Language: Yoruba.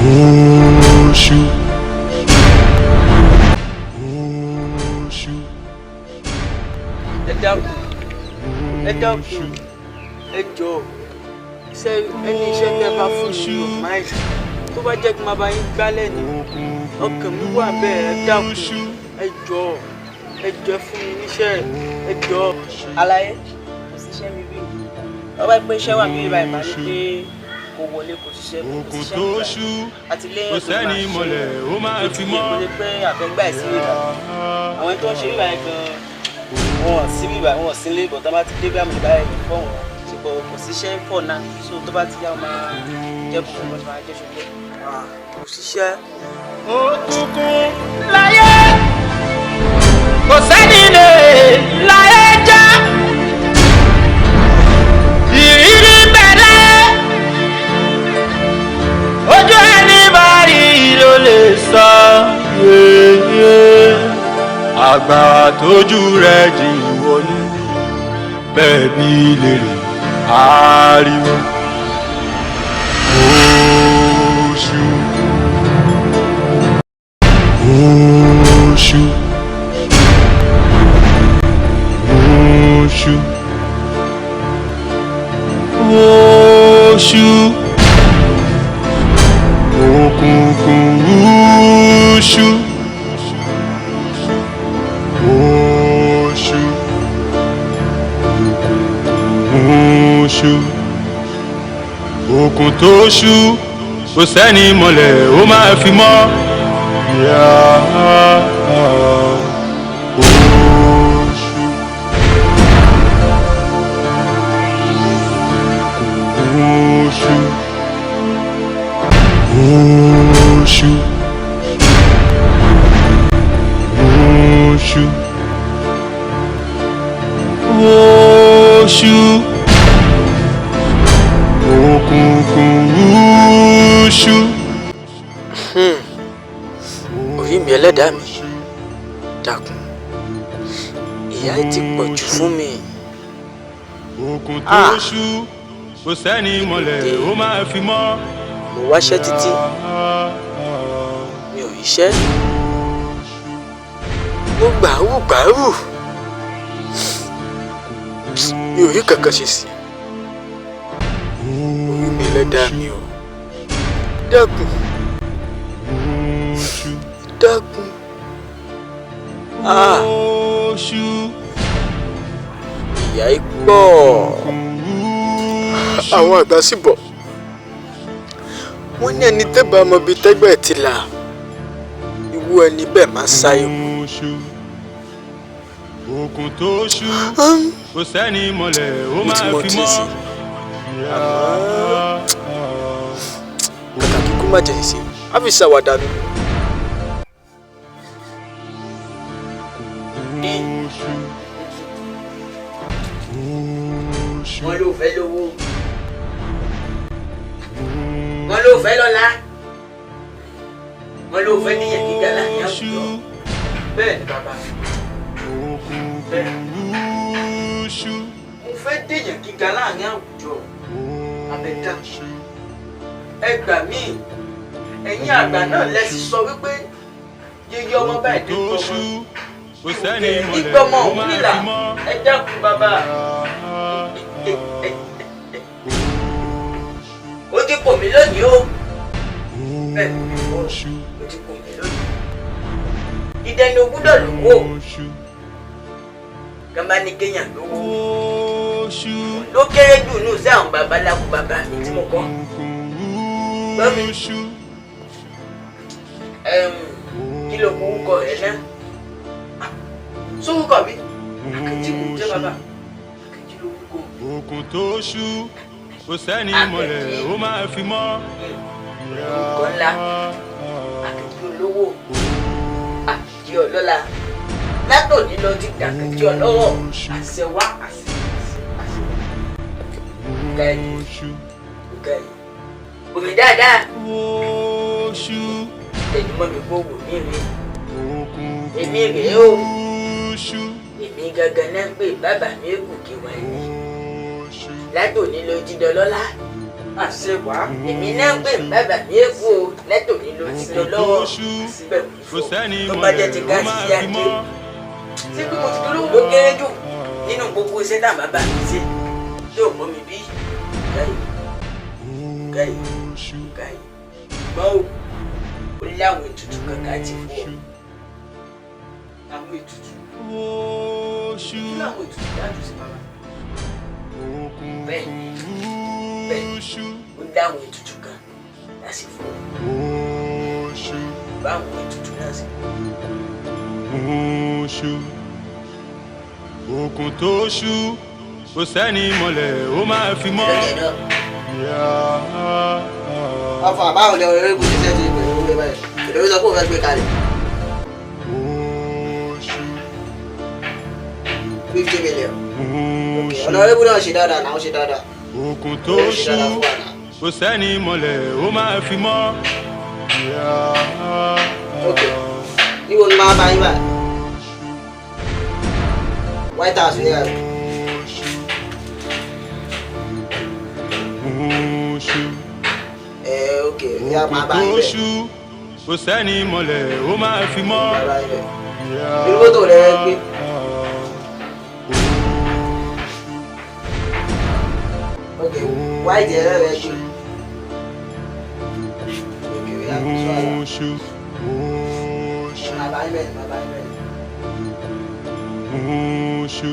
Oṣù. Oṣù. Ẹ dákun, ẹ dákun, ẹ jọ̀ọ́, iṣẹ́ ẹni, iṣẹ́ tẹ́ bá fún mi ò máa, tó bá jẹ́ kí n máa bá yín gbálẹ̀ ni, ọkàn mi wà bẹ́ẹ̀. Ẹ dákun, ẹ jọ̀ọ́, ẹ jọ̀ọ́, ẹ fún mi níṣẹ́, ẹ jọ̀ọ́. Àlàyé, kò síṣẹ́ mi bí ọba pé iṣẹ́ wà bí ibà ìbá ní pé kò wọlé, kò ṣiṣẹ́, kò Òkun síṣẹ́ tó nígbà ṣú àti lẹ́yìn kò tó sẹ́ni máa mọ̀lẹ̀ ó máa fi mọ́. Kò lè pé àfẹ́gbà ẹ̀ sí ibà. Àwọn tó ń ṣe bíbá yẹn gan, wọn ò sí bíbá, wọn ò sí ilé ìbọn. Tó bá ti dé bí àmì ìbá yẹn fọ́ wọn, ṣùgbọ́n kò síṣẹ́ pọ̀ náà, so tó bá ti yá, wọn máa jẹ́ kó wọn máa jẹ́, ṣùgbọ́n Kò síṣẹ́. Òkùnkùn láyé, kò sẹ́ni lè láyé já. Ìrírí bẹ̀rẹ̀, ojú ẹni bá rí ló lè sọ yéyé. Àgbà tójú rẹ̀ jìn wọlé bẹ́ẹ̀ bí lèrè ariwo. Oṣù. Oṣù. Oṣù. Oṣù. Òkùnkùn oṣù. Oṣù. Òkùnkùn oṣù. Òkun tó ṣú kò sẹ́ni mọ̀lẹ̀ ó máa fi mọ́. Oṣù. Oṣù. Oṣù. Oṣù. Oṣù. Òkùnkùn oṣù. Orí mi, ẹlẹ́dàá mi, dákun, ìyà yìí ti pọ̀ jù fún mi. Òkun tó ṣú kò sẹ́ni mọ̀lẹ̀ ó máa fi mọ́. Mo wáṣẹ́ títí, mi ò ríṣẹ́. Mo gbàrú gbàrú, mi ò rí kankan ṣe sí. Orí mi, ẹlẹ́dàá mi o, dákun, dákun, ah. Oṣù. Ìyà yìí pọ̀. Àwọn àgbà sì bọ̀, wọ́n ní ẹni tẹ́ bá mọ ibi tẹ́gbẹ́ ti là, irú ẹni bẹ́ẹ̀ máa ń sáré kú. Oṣù. Òkun tó ṣú kò sẹ́ni mọ̀lẹ̀ ó Mo ti máa mọ fi tí ń mọ́. ṣe, àmọ́ kàkà kíkú má jẹ ṣèṣe, á fi ṣàwàdà nù. Oṣù. Oṣù. Wọn ló fẹ́ lówó, wọn ló fẹ́ lọ́lá, wọn ló fẹ́ níyàn gíga láàrin àwùjọ. Bẹ́ẹ̀ ni bàbá, bẹ́ẹ̀. Oṣù. Mo fẹ́ dèèyàn gíga láàrin àwùjọ abẹ́dá. Ẹ gbà mí, ẹ̀yin àgbà náà lẹ́sí sọ wípé yeye ọmọ báyìí ní Tó gbọmọ ṣú kò sẹ́ni mọ̀lẹ̀ ìgbọmọ ó òun máa nílà. fi mọ́. Ẹ dákun bàbá. Ó ti kò mí lónìí o, bẹ́ẹ̀ ni ó Oṣù. ti kò mí lónìí. Dídẹ́ni ogúdọ̀ lówó. Oṣù. Kàn bá ní kéèyàn lówó Oṣù. ló kéré jù nù sí àwọn babaláwo bàbá mi tí mo kọ́. Gbọ́ mi. Oṣù. Kí ló kó orúkọ rẹ náà? Sórúkọ mi, Àkànjí mò ń jẹ́ bàbá. Àkànjí lórúkọ. Òkun tó ṣú kò sẹ́ni mọ̀lẹ̀ ó máa fi mọ́. Orúkọ ńlá, Àkànjí olówó, Àkànjí ọlọ́lá. Látòní lọ ti dàkànjí ọlọ́rọ̀. Àṣẹ wá, àṣẹ, àṣẹ, àṣẹ. Gàyè. Oṣù. Gàyè omi dáadáa. Oṣù. Tẹ̀lé mọ́ mi kó wò mí rí. Òkun Èmi rèé o. oṣù. Èmi gangan náà ń pè bàbá mi kù kí wọ́n ní. Oṣù. Látòní lọ ti dọlọ́lá. Àṣẹ wá. Èmi náà ń pè ní bàbá mi èkó o lẹ́tòní ló ti lọ Òkun tó lọ́wọ́. ṣú Síbẹ̀ kò sẹ́ni Tó bá jẹ́ mọ̀lẹ́ ti ó gáàsì máa sí fi àdé. mọ́. Ṣé pé mo ti dolówó? Ló kéré jù nínú gbogbo iṣẹ́ tá bàbá mi ṣe yóò mọ́ mi bí káyì káyì káyì gbọ́ o, ó láwọn ètùtù kankan ti fún ọ. Àwọn ètùtù. Oṣù Kí làwọn ètùtù dájú sí, bàbá? Bẹ́ẹ̀ bẹ́ẹ̀, oṣù ó láwọn ètùtù kan láti fún ọ. Oṣù Báwọn ètùtù náà sì. Oṣù òkun tó ṣú kò sẹ́ni mọ̀lẹ́ ó máa fi mọ́. Ọfọ àbáwọn ilẹ̀ ọ̀rẹ́ kò ṣiṣẹ́ ti pẹ̀lú owó báyìí, ìdòwú sọ pé òun fẹ́ gbé kalẹ̀. Oṣù 50 million. Oṣù Ọ̀nàrẹ́bù náà ṣe dáadáa náà, ó ṣe dáadáa. Òkun tó Ó ṣe ṣú dáadáa fún wa náà. Kò sẹ́ni mọ̀lẹ́ ó máa fi mọ́. Ok, níbo ni máa bá yín báyìí? White House ní ẹ̀? Oṣù Ẹ ok, ìyá máa òkun bá tó yín bẹ̀. ṣú kò sẹ́ni mọ̀lẹ́ ó máa fi mọ́. Máa bá yín bẹ̀. Irú mọ́tò rẹ̀ gbé? Ok, white ẹ̀rẹ́ rẹ̀ gbé. Ok, ìyá kò sọ àlà. Oṣù oṣù Máa bá yín bẹ̀, máa bá yín bẹ̀. Oṣù